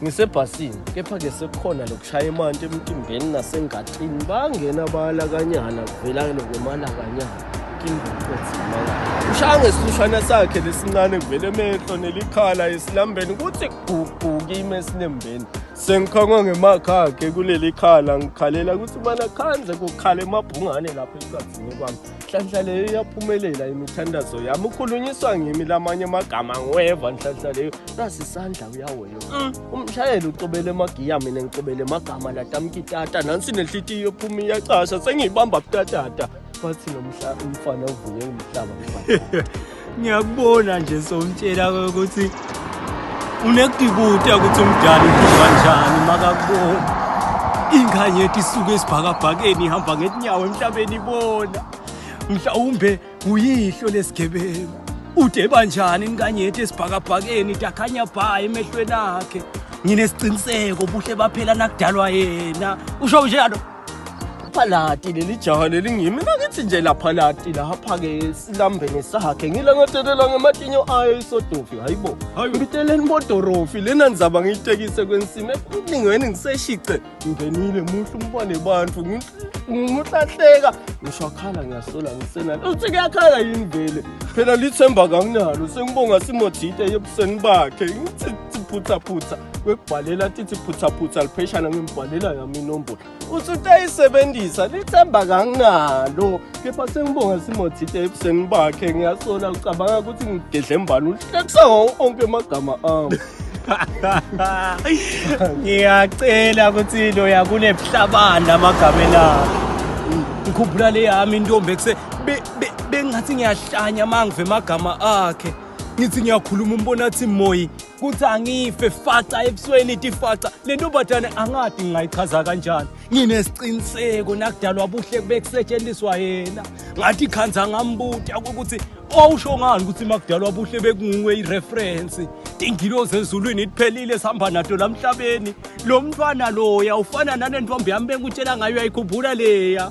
Ngisebhasini kepha-ke sekukhona lokushaya emanti emtimbeni nasengatini bangena balakanyana kuvela nokumalakanyana ushaya ngesihlushana sakhe lesincane kuvela emehlo nelikhala esilambeni kuthi gugu kimi esilembeni sengikhangwa ngemakha akhe kuleli khala ngikhalela ukuthi mana khanze kukhala emabhungane lapho ecadzini kwami. Nhlanhla leyo iyaphumelela imithandazo yami ukhulunyiswa ngimi lamanye amagama ngiweva nhlanhla leyo nasi isandla uyaweva. Umshayeli ucobele emagiya mina ngicobele emagama latamkitata nansi nenhlitiyo ephuma iyacasha sengiyibamba butatata kwathi nomhla umfana uvuye umhlaba mfana. Ngiyakubona nje somtshela ukuthi unekudibuta ukuthi umdala uphuma kanjani makakubona. Inkanyeti isuke esibhakabhakeni ihamba ngetinyawo emhlabeni ibona. Mhlawumbe uyihlo lesigebengu. Ude banjani inkanyeti esibhakabhakeni dakhanya bha emehlweni akhe. Nginesiqiniseko buhle baphela nakudalwa yena. Usho njalo. Phalati leli jaha leli ngimi nakithi nje lapha lati lapha-ke silambene sakhe ngilangathelela ngematinyo ayo isodofi hayibo ngiteleni bodorofi lena ndzaba ngiyitekise kwensimi ekulingweni ngiseshice ngingenile muhle umbone bantu ngihlahleka ngisho akhala ngiyasola ngisenalo uthi kuyakhala yini vele phela lithemba kanginalo sengibonga simothite ebuseni bakhe ngithi phuthaphutha kwekubhalela tithi phuthaphutha lipheshana ngimbhalela yami inombolo uthi utayisebenzisa lithemba kanginalo kepha sengibonga simothite ebuseni bakhe ngiyasola ucabanga ukuthi ngigedle mbani uhlekisa onke amagama ami. Ngiyacela ukuthi lo yakunebuhlabani lamagama akhe. Ngikhumbula le yami intombi ekuse bengathi ngiyahlanya mangive amagama akhe. Ngithi ngiyakhuluma umbona athi moyi kuthi angife faca ebusweni ithi faca le ntombazane angadi ngingayichaza kanjani. Nginesiqiniseko nakudalwa buhle bekusetshenziswa yena. Ngathi khanza ngambuta ukuthi awusho ngani ukuthi makudalwa buhle bekunguwe ireference. Tingilozi ezulwini iphelile sihamba nato lamhlabeni. Lo mntwana loya ufana nale ntombi yami bengutshela ngayo ayikhumbula leya.